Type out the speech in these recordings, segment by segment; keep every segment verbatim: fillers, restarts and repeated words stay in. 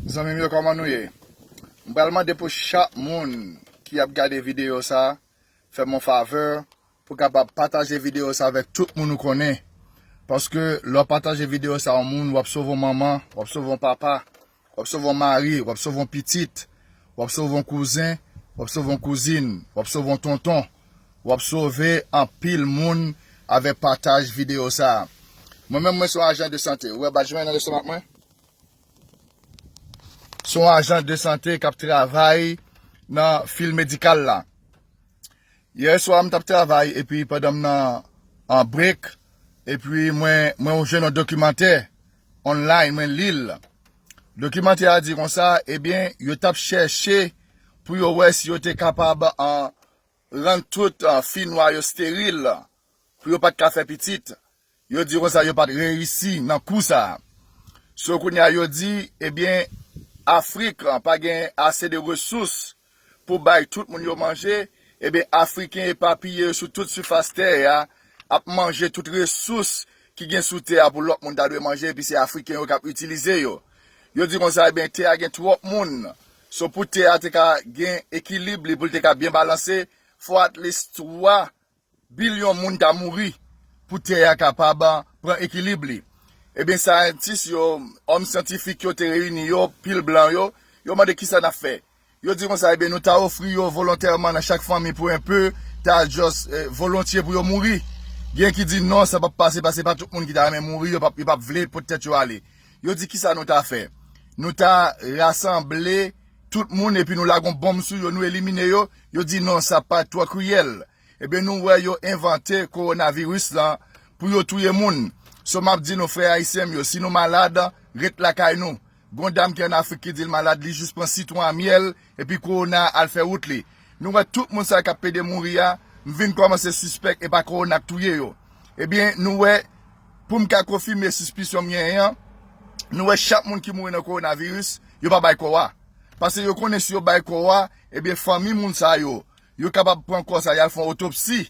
Zanmi m yo, kòman nou ye? M pral mande pou chak moun ki ap gade videyo sa, fè m yon favè pou kapab pataje videyo sa avèk tout moun ou konnen. Paske lè w pataje videyo sa yon moun, w ap sove yon manman, w ap sove yon papa, w ap sove yon mari, w ap sove yon pitit, w ap sove yon kouzen, w ap sove yon kouzin, w ap sove yon tonton, w ap sove anpil moun avèk pataj videyo sa. Mwen menm, mwen se yon ajan de sante. Ou wè badj mwen nan lestomak mwen? Se yon ajan de sante k ap travay nan fil medikal la. Yè swa, m t ap travay, epi pandan m nan an break, epi mwen, mwen jwenn yon dokimantè online, mwen li l. Dokimantè a di konsa, ebyen, yo t ap chèche pou yo wè si yo te kapab an, rann tout an, fi nwa yo steril, pou yo pa t ka fè pitit. Yo di konsa yo pa t reyisi nan kou sa a. So kounye a yo di, ebyen, Afrik pa gen ase de resous pou bay tout moun yo manje, ebyen, Afriken epapiye sou tout sifas tè a ap manje tout resous ki gen sou tè a pou lòt moun ta dwe manje, epi se Afriken yo k ap itilize yo. Yo di konsa, ebyen, tè a gen twòp moun. So pou tè a te ka gen ekilib li, pou l te ka byen balanse, fò at least twa bilyon moun ta mouri pou tè a kapab pran ekilib li. Ebyen, syantis yo, òm syantifik yo te reyini yo, pil blan yo, yo mande kisa n ap fè. Yo di konsa, ebyen, nou ta ofri yo volontèman nan chak fanmi pou enpe, ta just, eh, volontye pou yo mouri. Gen ki di non, sa p ap pase, paske pa tout moun ki ta renmen mouri, yo p ap, yo p ap vle pot tèt yo ale. Yo di kisa nou ta fè. Nou ta rasanble tout moun epi nou lage yon bonm sou yo, nou elimine yo. Yo di non, sa pa twò kriyèl. Ebyen, nou wè yo envante kowonaviris lan pou yo touye moun. So, m ap di nou, frè ayisyen m yo, si nou malad, ret lakay nou. Gon dam ki ann Afrik ki di l malad, li jis pran sitwon a myèl, epi kowona al fè wout li. Nou wè tout moun sa k ap pede mouri a, m vin kòmanse sispèk e pa kowona k touye yo. Ebyen, nou wè, pou m ka konfime sispisyon m genyen an, nou wè chak moun ki mouri nan kowonaviris, yo pa bay kò a. Paske yo konnen si yo bay kò a, ebyen, fanmi moun sa yo, yo kapab pran kò sa, y al fè yon otopsi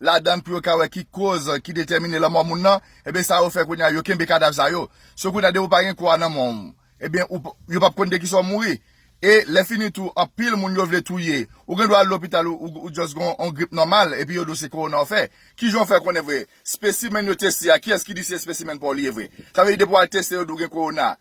ladan l pou yo ka wè ki koz ki detèmine lanmò moun nan, ebyen, sa yo fè kounye a, yo kenbe kadav sa yo. So kounye a, depi w pa gen kò a nan men w, ebyen, ou p-, yo p ap konn de kisa w mouri. E lè fini tou, anpil moun yo vle touye. Ou gen dwa al lopital, ou, ou, ou just gen yon grip nòmal, epi yo di w se kowona w fè. Kijan w fè konnen vre? Spesimèn yo teste a, kiyès ki di se spesimèn pa w li ye vre? Sa vle di depi w al teste, yo di w gen kowona.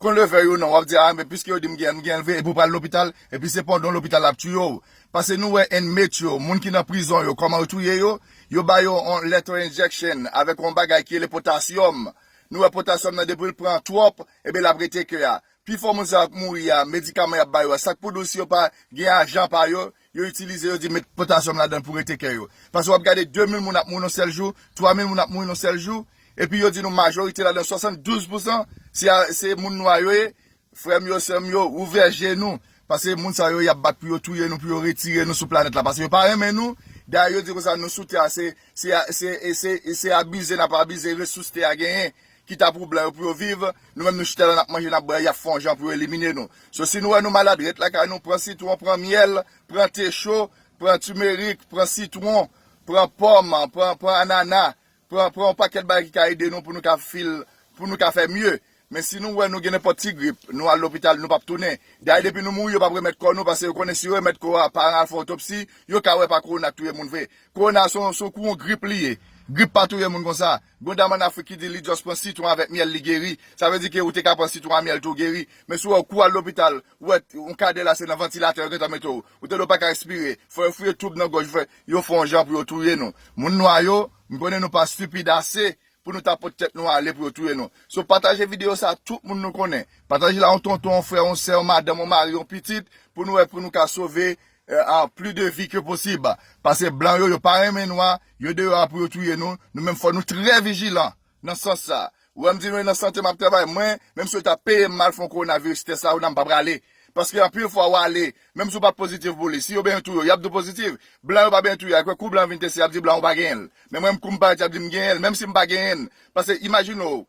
Kon leve yo non, w ap di, a, men piske yo di m gen, m gen vre, epi w pral lopital, epi se pandan w lopital l ap touye w. Paske nou wè inmate yo, moun ki nan prizon yo, kòman yo touye yo? Yo ba yo yon lethal injection avèk yon bagay ki rele potasyòm. Nou wè potasyòm nan depi l pran twòp, ebyen l ap rete kè a. Pifò moun sa yo k mouri a, medikaman y ap ba yo a, sa k pou di w si yo pa gen ajan pa yo, yo itilize, yo di met potasyòm ladan l pou rete kè yo. Paske w ap gade de mil moun ap mouri yon sèl jou, twa mil moun ap mouri yon sèl jou, epi yo di nou majorite ladan, swasanndouz pousan, se a, se moun nwa yo ye. Frè m yo, sè m yo, ouvè je nou, paske moun sa yo, y ap bat pou yo touye nou, pou yo retire nou sou planèt la, paske yo pa renmen nou. Dayè, yo di konsa, nou sou tè a, se, se, se, se, se abize n ap abize resous tè a genyen, ki ta pou blan yo pou yo viv, nou menm nou chita la n ap manje, n ap bwè, y ap fè yon jan pou yo elimine nou. So, si nou wè nou malad, ret lakay nou, pran sitwon, pran myèl, pran te cho, pran timerik, pran sitwon, pran pòm, pran, pran anana, pran, pran yon pakèt bagay ki ka ede nou pou nou ka fil, pou nou ka fè mye. Men si nou wè nou gen nenpòt ti grip, nou al lopital, nou p ap tounen. Dayè, depi nou mouri, yo p ap remèt kò nou, paske yo konnen si yo remèt kò a, pa al fè otopsi, yo ka wè pa kowona k touye moun vre. Kowona se yon, se yon kou yon grip li ye. Grip pa touye moun konsa. Gon dam ann Afrik ki di li just pran sitwon avèk myèl, li geri. Sa vle di ke ou te ka pran sitwon a myèl tou, ou geri. Men si w wè w kou al lopital, ou wè yon kadè la se nan vantilatè yo gentan mete w. Ou tande w pa ka respire. Fò yo fouye toub nan gòj, fè, yo fè yon jan pou yo touye nou. Moun nwa yo, m konnen nou pa stipid ase pou nou ta pot tèt nou ale pou yo touye nou. So, pataje videyo sa a, tout moun nou konnen. Pataje l a yon tonton, yon frè, yon sè, yon madanm, yon mari, yon pitit, pou nou wè, pou nou ka sove, euh, a, plis de vi ke posib. Paske blan yo, yo pa renmen nwa, yo deyò a pou yo touye nou. Nou menm fò nou trè vijilan nan sans sa. Ou wè m di nou e nan sante m ap travay. Mwen, menm si yo ta peye m mal fè yon kowonaviris tès la, ou nan m pa prale. Paske anpil fwa w ale, menm si w pa t pozitif pou li, si yo benyen touye w, y ap di w pozitif. Blan yo pa benyen touye, akwè kou blan vin teste, y ap di blan ou pa genyen l. Men mwen, kou m parèt, y ap di m genyen l, menm si m pa genyen l. Paske imajine w,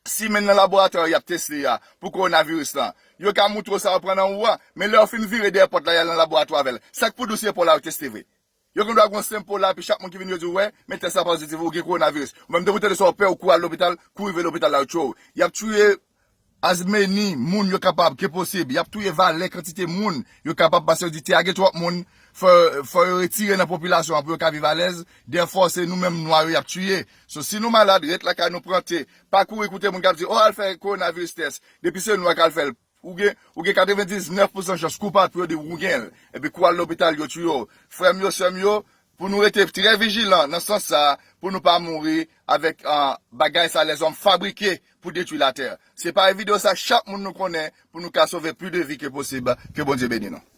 simenn nan laboratwa y ap teste a pou kowonaviris lan. Yo ka moutre w sa yo pran nan ou a, men lè yo fin vire dèyè pòt la, y al nan laboratwa avè l. Sa k pou di w si se pa w la yo teste vre? Yo gen dwa gen yon senp po la, epi chak moun ki vin yo di w, wè, men tès la pozitif, ou gen kowonaviris. Ou menm depi w tande sa, w pè, ou kouri al lopital, kou rive lopital la, yo tchwe w. Y ap touye as many moun yo kapab ke posib. Y ap touye valè kantite moun yo kapab, paske yo di te a gen twòp moun, fò, fò yo retire nan popilasyon an pou yo ka viv alèz. Dèfò se nou menm nwa yo y ap tiye. So si nou malad, ret lakay nou, pran te. Pa kouri koute moun k ap di, o, al fè kowonaviris tès. Depi se nwa k al fè l, ou gen, ou gen katrevendiznèf pousan chans koupab pou yo di w ou gen l. Epi kou al lopital, yo tiye w. Frè m yo, sè m yo, pou nou rete trè vijilan nan sans sa, pou nou pa mouri avèk, ah, bagay sa lèzòm fabrike pou detwi latè. Se pa videyo sa chak moun nou konnen pou nou ka sove plis de vi ke posib. Ke Bondye beni nou.